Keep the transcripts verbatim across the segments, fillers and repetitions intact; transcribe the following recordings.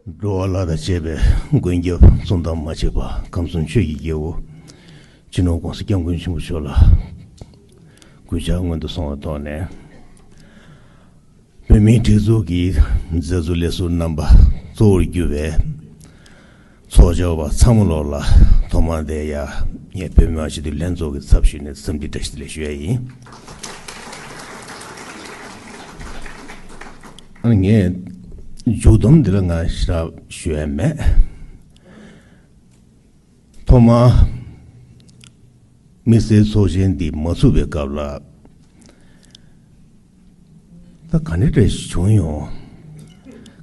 འགྲོ་བ་ལྷ་དང་བཅས་པའི་མགོན་སྐྱབས་གསུམ་དང་མ་ཕྱེད་པ་ཁམས་གསུམ་ཆོས་ཀྱི་རྒྱལ་པོ་སྤྱི་ནོར་༸གོང་ས་༸སྐྱབས་མགོན་ཆེན་པོ་མཆོག་ལ་གུས་ཕྱག་སྔོན་དུ་སོང་བའི་ཐོག་ནས། བོད་མིའི་སྒྲིག་འཛུགས་ཀྱི་མཛད་གཙོ་ལས་ཟུར་རྣམ་པ་གཙོ་བོར་གྱུར་པའི་ཚོགས་བཅར་བ་ཚང་མ་ལོག་ལ་ཐོག་མར་དེ་ཡང་ངས་བོད་མི་མང་སྤྱི་འཐུས་ལྷན་ཚོགས་ཀྱི་ཚབ་ཞུས་ནས་འཚམས་འདྲི་བཀྲ་ཤིས་བདེ་ལེགས་ཞུ་ཡ་ཡིན། ཨ་ནི་ངས་མཇུག་སྡོམ་འདི་ལ་ང་ཞེ་དྲག་ཞུ་ཡ་མེད། ཐོག་མར་དམིགས་བསལ་ཚོགས་ཆེན་འདི་མ་ཚུགས་པའི་སྐབས་ལ། ད་ག་འདྲ་འདྲ་ཞིག་བྱུང་ཡོང་།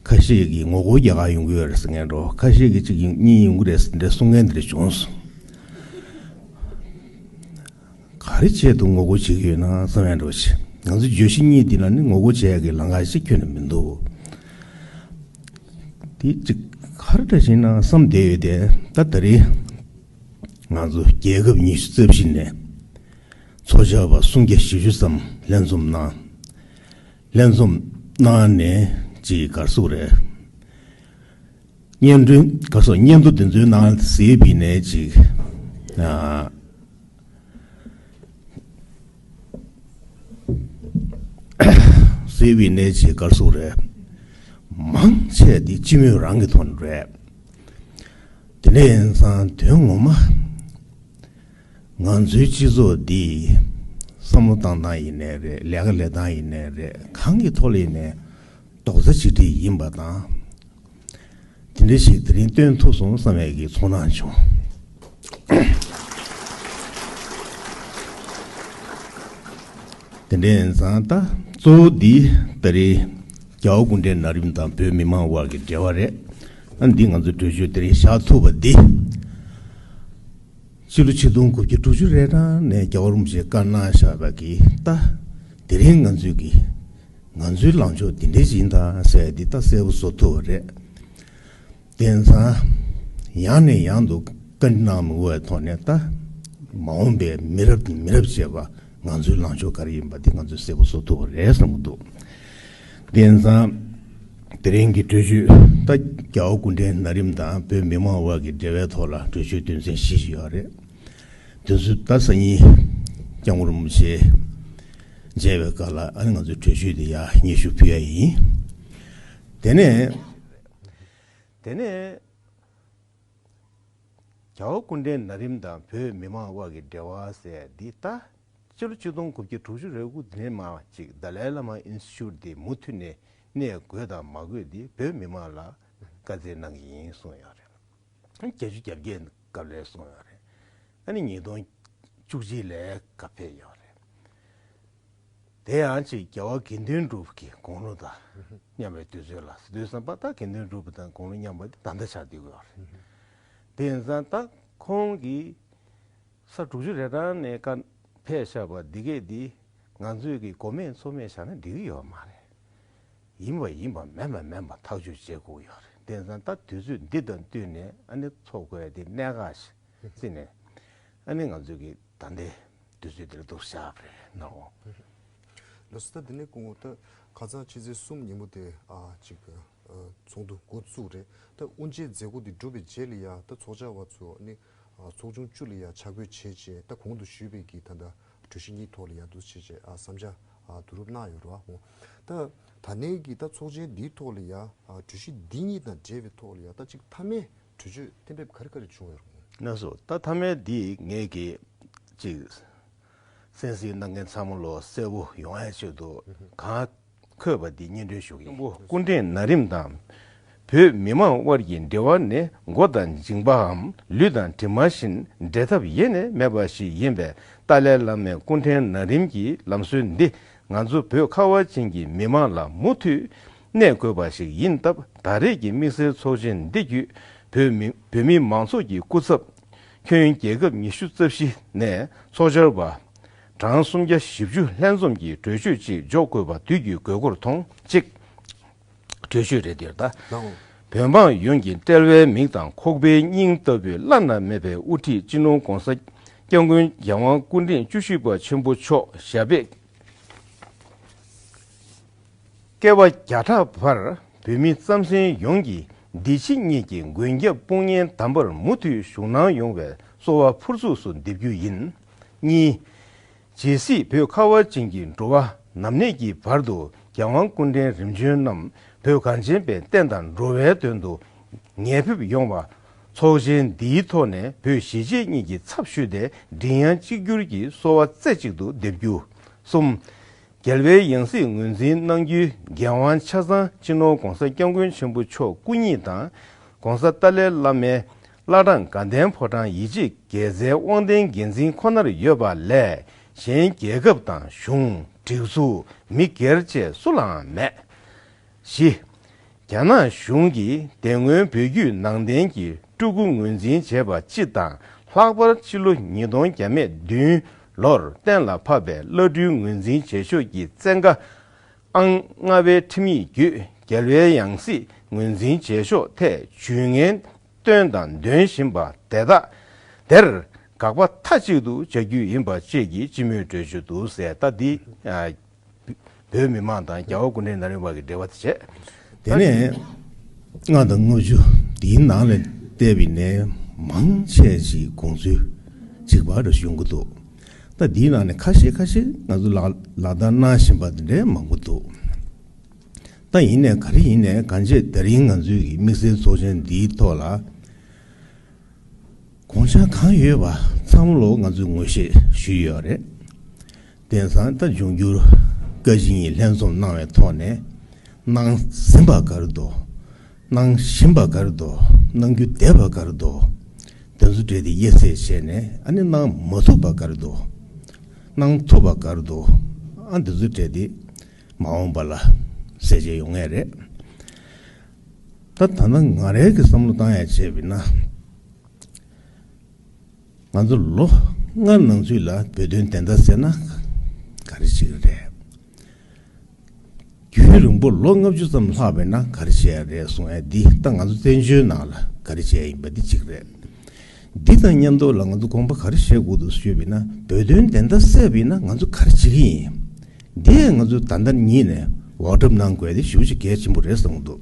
ཁ་ཤས་ཀྱིས་ངོ་རྒོལ་རྒྱག་ག་ཡོང་གི་ཡོད་རེད་ཟེར་མཁན་འདྲ། ཁ་ཤས་ཀྱིས་གཅིག་གཉིས་ཡོང་གི་རེད་ཟེར་འདྲ་གསུང་མཁན་འདི་འདྲ་བྱུང་སོང་། ག་རེ་ཆེད་དུ་ངོ་རྒོལ་བྱེད་ཀྱི་ཡོད་ན་བསམ་ཡ་འདྲ་བོ་ཞིག་ང་ཚོ་བརྗོད་གཞི་གཉིས་འདི་ལ་ནི་ངོ་རྒོལ་བྱེད་ཡ་གི་ལམ་ཁ་ཞིག་ཁྱོན་ནས་མི་འདུག་དེ་གཅིག་ག་རེ་འདྲ་བྱས་ན་བསམ་བསྡད་ཡོད་དེ། ད་ད་རེས་ང་ཚོ་རྒྱལ་ཁབ་ཉི་ཤུ་རྩ་བཞི་ནས་ཚོགས་བཅར་བ་སུམ་བརྒྱ་བཞི་བཅུ་ཙམ་ལྷན་འཛོམས་གནང་། ལྷན་འཛོམས་གནང་ནས་ཅིག་ག་རེ་ཟེར་དགོས་རེད། སྙན་སྒྲོན་ག་རེ་ཟེར། སྙན་ཐོ་འདི་ཚོའི་ནང་གཟིགས་པ་ཡིན་ནའི་ཅིག་ཨ། གཟིགས་པ་ཡིན་ནའི་ཅིག་ག་རེ་ཟེར་དགོས་རེད། མང་ཆེ་འདི་སྤྱི་མོས་རང་གི་ཐོག་ནས་རེད། དེ་འདྲ་ཡིན་ཙང་དོན་ངོ་མ་ང་ཚོའི་སྤྱི་ཚོགས་འདི་བསམ་བློ་བཏང་སྟངས་ཡིན་ནའི་རེད། ལས་ཀ་ལས་སྟངས་ཡིན་ནའི་རེད། གང་གི་ཐོག་ལ་ཡིན་ནའི་རྡོག་རྩ་གཅིག་སྒྲིལ་ཡིན་པ་དང་། དེ་འདྲ་ཞིག་དེ་རིང་སྟོན་ཐུབ་སོང་བསམ་ཡས་ཀྱི་ཚོར་སྣང་བྱུང་། དེ་འདྲ་ཡིན་ཙང་ད་གཙོ་བོ་འདི་ད་རེས་རྒྱལ་བ་སྐུ་ཕྲེང་ན་རིམ་དང་བོད་མི་མང་དབར་གྱི་འབྲེལ་བ་རེད། ཨ་འདི་ང་ཚོ་གྲོས་ཆོད་དེ་རིང་བཞག་ཐུབ་པ་འདི། ཕྱི་ལོ་ཆིག་སྟོང་དགུ་བརྒྱ་དྲུག་ཅུ་རེ་གྲངས་ནས་རྒྱལ་བ་རིན་པོ་ཆེས་བཀའ་གནང་བཞག་པ་གི་ད་དེ་རིང་ང་ཚོའི་གི་ང་ཚོའི་ལངས་ཕྱོགས་འདི་འདྲ་ཞིག་ཡིན་ད་ཟེར་འདི་ད་གསལ་པོ་བཟོ་ཐུབ་པ་རེད། དེང་སང་ཡང་ནས་ཡང་དུ་བཀའ་འདྲི་གནང་མི་དགོས་པའི་ཐོག་ནས་ད་མ་འོངས་པའི་མི་རབས་དང་མི་རབས་བཅས་པ་ང་ཚོའི་ལངས་ཕྱོགས་ག་རེ་ཡིན་པ་འདི་ང་ཚོས་གསལ་པོ་བཟོ་ཐུབ་པ་རེད་བསམ་གྱི་འདུག་དེང་སང་དེ་རིང་གི་གྲོས་ཆོད་ད་རྒྱལ་བ་སྐུ་ཕྲེང་ན་རིམ་དང་བོད་མི་མང་དབར་གྱི་འབྲེལ་བའི་ཐོག་ལ་གྲོས་ཆོད་དོན་ཚན་བཞི་ཞིག་ཡོད་རེད། དེ་ཚོ་ད་སང་ཉིན་སྐྱབས་མགོན་རིན་པོ་ཆེ་མཇལ་བའི་སྐབས་ལ་ཨ་ནི་ང་ཚོས་གྲོས་ཆོད་དེ་ཡར་སྙན་ཞུ་ཕུལ་ཡ་ཡིན། དེ་ནས། དེ་ནས། རྒྱལ་བ་སྐུ་ཕྲེང་ན་རིམ་དང་བོད་མི་མང་དབར་གྱི་འབྲེལ་བ་ཟེར་འདི་ད་ཕྱི་ལོ་ཆིག་སྟོང་དགུ་བརྒྱ་དྲུག་ཅུ་རེ་དགུ་དེ་ནས་མར་ཅིག་ཏཱ་ལའི་བླ་མ་ཨིན་སི་ཊི་ཊུཊ་དེ་མུ་མཐུད་ནས་གནས་དགོས་དང་མ་དགོས་འདི་བོད་མི་མང་ལ་བཀའ་སྩལ་གནང་གི་ཡིན་གསུངས་ཡོད་རེད། བརྒྱད་ཅུ་གྱ་བརྒྱད་སྐབས་ལ་གསུངས་ཡོད་རེད། ཨ་ནི་ཉིས་སྟོང་བཅུ་གཅིག་ལ་བཀའ་ཕེབས་ཡོད་རེད། དེ་ཡང་ཅིག་རྒྱལ་བ་དགེ་འདུན་གྲུབ་ཀྱི་དགུང་ལོ་དང་མཉམ་པའི་དུས་ཚོད་ལ་དུས་བསམ་པ་ད་དགེ་འདུན་གྲུབ་དང་དགུང་ལོ་མཉམ་པ་དེ་ད་ལྟ་ཆགས་བསྡད་ཀྱི་ཡོད་རེད། དེ་ཡིན་ཙང་ད་ཁོང་གིས་ས་དྲུག་ཅུ་རེ་གྲངས་ནས་བཀའ་ཕེབས་བཞག་པ་འདི་གས་འདི་ང་ཚོས་ཀྱི་མགོ་མེད་མཚོ་མེད་བཞག་ན་འགྲིག་གི་ཡོད་མ་རེད། ཡིན་པ་ཡིན་པ་མེད་པ་མེད་པ་ཐག་གཅོད་བྱེད་དགོས་ཀྱི་ཡོད་རེད། དེ་ཡིན་ཙང་ད་དུས་ཚོད་འདི་དང་བསྟུན་ནས་ཨ་ནི་ཚོགས་དགོས་ཡ་དེ་གནད་འགག་ཞིག་བརྩིས་ནས་ཨ་ནི་ང་ཚོས་ཀྱི་ད་ལྟའི་དུས་ཚོད་འདིར་འདུག་བཞག་པ་རེད་ནའོ། ལགས་སོ། ད་འདི་ནས་སྐུ་ངོ་ད་ཁ་སང་ཕྱི་ཚེས་གསུམ་ཉིན་མོ་དེ་ཨ་ཅིག་ཨ་ཚོགས་འདུ་འགོ་བཙུགས་རེད། ད་དབུ་འབྱེད་མཛད་སྒོ་འདི་གྲུབ་པའི་རྗེས་ལ་ཡ་ད་ཚོགས་བཅར་བ་ཚོ་ཨ་ནི་ཨ་ཚོགས་ཆུང་བཅུ་ལ་ཡ་ཕྱག་འབུལ་བྱས་རྗེས་ད་གོང་དུ་ཞུས་པའི་གི་ད་ལྟ་གྲོས་གཞི་གཉིས་ཐོག་ལ་ཡ་འདུ་བྱས་རྗེས་ཨ་བསམ་འཆར་ཨ་བསྡུ་རུབ་གནང་ཡོད་རེད་བ། ད་ད་ནས་གི་ད་ཚོགས་ཆེན་འདིའི་ཐོག་ལ་ཡ་ཨ་གྲོས་གཞི་འདི་གཉིས་དང་འབྲེལ་བའི་ཐོག་ལ་ཡ་ད་ཅིག་མཐའ་མའི་གྲོས་ཆོད་གཏན་འབེབས་ག་རེ་ག་རེ་བྱུང་ཡོད་རེད། ལགས་སོ། ད་མཐའ་མའི་འདི་ངས་ཀྱི་ཅིག་གསན་གཟིགས་གནང་མཁན་ཚང་མ་ལོ་གསལ་པོ་ཡོང་ཡ་ཆེད་དུ་གང་འཁོད་པ་འདི་སྙན་སྒྲོན་ཞུ་གི་ཡིན། སྐུ་ཕྲེང་ན་རིམ་དང་བོད་མི་མང་དབར་གྱི་འབྲེལ་བ་ནི་མགོ་དང་མཇིང་པའམ་ལུས་དང་གྲིབ་མ་བཞིན་འབྲལ་ཐབས་ཡེ་ནས་མེད་པ་ཞིག་ཡིན་པས། ཏཱ་ལའི་བླ་མའི་སྐུ་ཕྲེང་ན་རིམ་གྱི་ལམ་སྲོལ་འདི་ང་ཚོ་བོད་ཁ་བ་ཅན་གྱི་མི་མང་ལ་མུ་མཐུད་གནས་དགོས་པ་ཞིག་ཡིན་སྟབས། ད་རེས་ཀྱི་དམིགས་བསལ་ཚོགས་ཆེན་འདི་བརྒྱུད་བོད་མི་བོད་མི་མང་ཚོགས་ཀྱི་སྐུ་ཚབ་ཁྱོན་རྒྱལ་ཁབ་ཉི་ཤུ་རྩ་བཞི་ནས་ཚོགས་བཅར་བ་གྲངས་སུམ་བརྒྱ་བཞི་བཅུ་ལྷན་འཛོམས་ཀྱི་གྲོས་ཆོད་ཅིག་འཇོག་དགོས་པ་དུས་ཀྱི་དགོས་མཁོར་མཐོང་ཅིག་གྲོས་ཆོད་རེད་འདིར་ད། ལའོ། བོད་འབངས་ཡོངས་ཀྱི་དཔྲལ་བའི་མིག་དང་ཁོག་པའི་སྙིང་ལྟ་བུའི་བླ་ན་མེད་པའི་དབུ་ཁྲིད་སྤྱི་ནོར་༸གོང་ས་༸སྐྱབས་མགོན་རྒྱལ་དབང་སྐུ་ཕྲེང་བཅུ་བཞི་པ་ཆེན་པོ་མཆོག་ཞབས་པད་བསྐལ་པ་བརྒྱ་ཕྲག་བར་བོད་མི་རྩམ་ཟན་ཡོངས་ཀྱི་ འདི་ཕྱི་གཉིས་ཀྱི་མགོན་སྐྱབས་དཔུང་གཉེན་དམ་པར་མུ་མཐུད་བཞུགས་གནང་ཡོང་བའི་གསོལ་བ་ཕུར་ཚུགས་སུ་འདེབས་རྒྱུ་ཡིན། གཉིས། ཇི་སྲིད་བོད་ཁ་བ་ཅན་གྱི་འགྲོ་བ་ནམ་གནས་ཀྱི་བར་དུ་རྒྱལ་དབང་སྐུ་ཕྲེང་རིམ་བྱོན་རྣམས་བོད་གངས་ཅན་པའི་བསྟན་དང་འགྲོ་བའི་དོན་དུ་ངེས་ཕེབས་ཡོང་བ། ཚོགས་ཆེན་འདིའི་ཐོག་ནས་བོད་གཞིས་བྱེས་གཉིས་ཀྱི་ཚབ་ཞུས་ཏེ་མགྲིན་དབྱངས་གཅིག་གྱུར་གྱིས་གསོལ་བ་རྩེ་གཅིག་ཏུ་འདེབས་རྒྱུ། གསུམ། རྒྱལ་བའི་ཡང་སྲིད་ངོས་འཛིན་གནང་རྒྱུའི་རྒྱལ་དབང་ཆ་ཚང་སྤྱི་ནོར་༸གོང་ས་༸སྐྱབས་མགོན་ཆེན་པོ་མཆོག་སྐུ་ཉིད་དང་༸གོང་ས་ཏཱ་ལའི་བླ་མའི་བླ་བྲང་དགའ་ལྡན་ཕོ་བྲང་ཡིད་ཆེས་རྒྱལ་མཚན་དབང་ལྡན་རྒྱལ་མཚན་ཁོ་ནར་ཡོད་པ་ལས་གཞན་རྒྱལ་ཁབ་དང་གཞུང་སྒྲིག་འཛུགས་མི་སྒེར་བཅས་སུ་ལའང་མེད། བཞི། རྒྱ་ནག་གཞུང་གིས་དེ་སྔོན་བོད་བརྒྱུད་ནང་བསྟན་གྱི་སྤྲུལ་སྐུ་ངོས་འཛིན་བྱས་པ་སྤྱི་དང་ལྷག་པར་ཕྱི་ལོ་ཉིས་སྟོང་བརྒྱ་མེད་བདུན་ལོར་གཏན་ལ་ཕབ་པའི་བླ་སྤྲུལ་ངོས་འཛིན་བྱེད་ཕྱོགས་ཀྱི་བཙན་བཀའ་ཨང་ལྔ་པའི་ཁྲིམས་ཡིག་བརྒྱུད་རྒྱལ་བའི་ཡང་སྲིད་ངོས་འཛིན་བྱེད་ཕྱོགས་ཐད་ཇུས་ངན་བཏོན་དང་འདོན་བཞིན་པ་དེ་དག་དེར་དགག་པ་མཐའ་གཅིག་ཏུ་བྱ་རྒྱུ་ཡིན་པ་བཅས་ཀྱི་སྤྱི་མོས་གྲོས་ཆོད་འདུག་ཟེར། ད་འདི་ཨ། བོད་མི་མང་དང་རྒྱལ་བ་སྐུ་ཕྲེང་ན་རིམ་པ་གི་འབྲེལ་བ་དེ་བྱས། དེ་ནས་ལྔ་དང་ལྔ་བཅུ་འདིའི་ནང་ལ་བལྟས་པ་ཡིན་ན་མང་ཆེ་ཞིག་དགོངས་ཚུལ་གཅིག་པ་རེ་ཡོང་གི་འདུག་ད་འདིའི་ནང་ནས་ཁ་ཤས་ཁ་ཤས་ང་ཚོ་ལག་ལག་བསྟར་གནང་བཞིན་པ་དེ་འདྲའི་མང་པོ་འདུག་ད་ཡིན་ནའི་ག་རེ་ཡིན་ནའི་གང་བྱས་དེ་རིང་ང་ཚོའི་གི་དམིགས་བསལ་ཚོགས་ཆེན་འདིའི་ཐོག་ལ། དགོངས་འཆར་གང་ཡོད་པ་ཚང་མ་ལོ་ང་ཚོས་ངོ་ཤེས་ཞུས་ཡོད་རེད། དེང་སང་ད་འབྱུང་འགྱུར་བཀའ་སྤྱི་གཉིས་ལྷན་འཛོམས་གནང་བའི་ཐོག་ནས་གནང་ཟིན་པ་ག་རེ་འདུག་གནང་བཞིན་པ་ག་རེ་འདུག་གནང་རྒྱུ་བསྡད་པ་ག་རེ་འདུག་དེ་ཚོ་གྲས་དེ་དབྱེ་གསེས་བྱས་ནས་ཨ་ནི་གནང་མ་ཐུབ་པ་ག་རེ་འདུག་གནང་ཐུབ་པ་ག་རེ་འདུག་ཨ་འདི་ཚོ་གྲས་དེ་མ་འོངས་པ་ལ་གསལ་བཤད་ཡོང་ངེས་རེད། ད་ད་ལྟ་ང་རའི་གི་བསམ་བློ་བཏང་ཡ་བྱས་པ་ཡིན་ན། ང་ཚོ་ལོ་ལྔ་ནང་ཚུད་ལ་བོད་དོན་བདེན་མཐའ་གསལ་ན་ག་རེ་བྱེད་ཀྱི་རེད། རྒྱུན་རིང་པོ་ལོ་ལྔ་བཅུ་ཙམ་ལྷག་པ་ཡིན་ན་ག་རེ་བྱེད་ཡ་རེད་གསུང་ཡ་འདི་ད་ང་ཚོ་བཙན་བྱོལ་ནང་ལ་ག་རེ་བྱེད་ཡ་ཡིན་པ་འདི་གཅིག་རེད། འདི་དང་མཉམ་དུ་ལ་ང་ཚོ་དགོངས་པ་ག་རེ་བཞེས་དགོས་འདུག་ཞུས་པ་ཡིན་ན་བོད་དོན་བདེན་མཐའ་གསལ་བ་ཡིན་ན་ང་ཚོ་ག་རེ་བྱེད་ཀྱི་ཡིན། འདི་ང་ཚོ་ད་ལྟ་ཉིད་ནས་ཝོག་ཊབ་གནང་དགོས་ཡ་དེ་ཞེ་པོ་ཅིག་གལ་ཆེན་པོ་རེད་བསམ་གྱི་འདུག་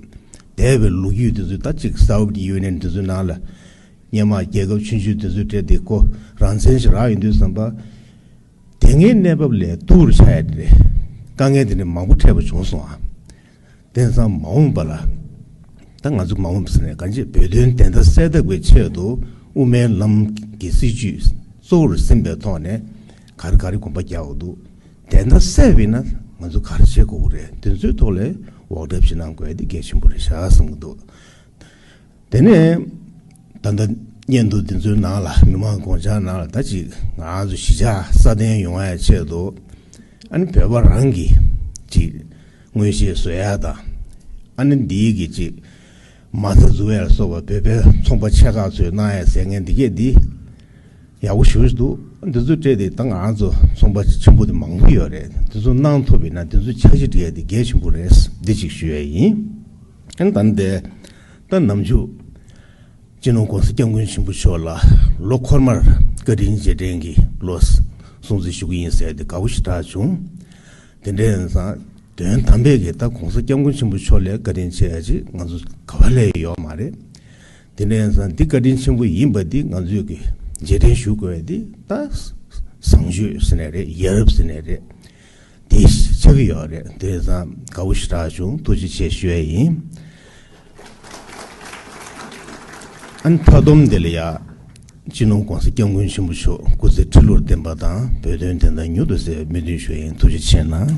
འདས་པའི་ལོ་རྒྱུས་དེ་ཚོ་ད་གཅིག་སོ་ཝི་ཡེཊ་ཡུ་ནི་ཡན་དེ་ཚོའི་ནང་ལ། སྔོན་མ་རྒྱལ་ཁབ་ཆུང་ཆུང་དེ་ཚོའི་གྲས་དེ་ཁོ་རང་བཙན་ཞིག་རག་ཡོང་དུས་ཙམ་པ། དེ་སྔའི་གནས་བབ་ལས་སྡུག་རུ་ཆགས་ཡ་དེ་རེད། དཀའ་ངལ་དེ་འདྲ་མང་པོ་འཕྲད་པ་བྱུང་སོང་ཨ། དེང་སང་མ་འོངས་པ་ལ། ད་ང་ཚོ་མ་འོངས་པ་ཟེར་ནས་གང་ཅི་བོད་དོན་བདེན་མཐའ་གསལ་ཐབས་ཀྱི་ཆེད་དུ་དབུ་མའི་ལམ་གྱི་སྲིད་བྱུས་གཙོ་བོར་ཟིན་པའི་ཐོག་ནས་ག་རེ་ག་རེ་གོམ་པ་རྒྱག་དགོས་འདུག་བདེན་མཐའ་གསལ་བ་ཡིན་ན་ང་ཚོ་ག་རེ་བྱེད་དགོས་ཀྱི་རེད། དེ་ཚོའི་ཐོག་ལ་ཝོག་ཊབ་ཞིག་གནང་དགོས་ཡ་དེ་གལ་ཆེན་པོ་རེད་ཤག་བསམ་གྱི་འདུག་དེ་ནས་ད་ལྟ་སྙན་ཐོ་འདི་ཚོའི་ནང་ལ་མི་མང་དགོངས་འཆར་ནང་ལ་ད་ཅིག་ང་རང་ཚོ་གཞིས་ཆགས་སྲ་བརྟན་ཡོང་ཡ་ཆེད་དུ་ཨ་ནི་བོད་པ་རང་གིས་ཅིག་མངོན་ཤེས་བཟོ་ཡ་དང་ཨ་ནི་འདིའི་གི་ཅིག་མ་རྩ་འཛུགས་ཡ་ལ་སོགས་པ་བོད་པའི་ཚོང་པ་ཆེ་ཁག་ཚོས་གནང་ཡ་ཟེར་མཁན་འདི་གས་འདི་ཡག་པོ་ཞེ་པོ་ཞིག་འདུག་འདི་ཚོ་སྤྲད་དེ་ད་ང་རང་ཚོ་ཚོང་པ་ཆེན་པོ་དེ་མང་པོ་ཡོད་རེད། འདི་ཚོ་གནང་ཐུབ་པ་ཡིན་ན་འདི་ཚོ་འཆར་གཞི་སྒྲིག་ཡ་དེ་གལ་ཆེན་པོ་རེད། འདི་ཅིག་ཞུ་ཡ་ཡིན། ཨ་ནི་ད་ནི་དེ་ད་ནམ་རྒྱུན་སྤྱི་ནོར་༸གོང་ས་༸སྐྱབས་མགོན་ཆེན་པོ་མཆོག་ལ་ལོ་འཁོར་མར་བཀའ་དྲིན་རྗེས་དྲན་གྱི་ལོ་སྲུང་བརྩི་ཞུ་གི་ཡིན་ཟེར་ཏེ་དགའ་པོ་ཞེ་དྲག་བྱུང་། དེ་འདྲ་ཡིན་ཙང་དོན་དམ་པའི་གི་ད་༸གོང་ས་༸སྐྱབས་མགོན་ཆེན་པོ་མཆོག་ལས་བཀའ་དྲིན་ཆེ་ཡ་ཅིག་ང་ཚོ་ག་བ་ལས་ཡོད་མ་རེད། དེ་འདྲ་ཡིན་ཙང་འདི་བཀའ་དྲིན་ཆེན་པོ་ཡིན་པ་འདི་ང་ཚོས་གི་རྗེས་དྲན་ཞུ་དགོས་ཡ་འདི་ད་བཟང་སྤྱོད་ཟེར་ནའི་རེད། ཡ་རབས་ཟེར་ནའི་རེད། དེ་ཆགས་ཀྱི་ཡོད་རེད། དེ་ཙང་དགའ་པོ་ཞེ་དྲག་བྱུང་། ཐུགས་རྗེ་ཆེ་ཞུ་ཡ་ཡིན། ཨ་ནི་མཐའ་སྡོམ་དེ་ལ་ཡ་སྤྱི་ནོར་༸གོང་ས་༸སྐྱབས་མགོན་ཆེན་པོ་མཆོག་སྐུ་ཚེ་ཁྲི་ལོར་བརྟན་པ་དང་བོད་དོན་བདེན་མཐའ་མྱུར་དུ་གསལ་བའི་སྨོན་འདུན་ཞུ་ཡ་ཡིན། ཐུགས་རྗེ་ཆེ་གནང་།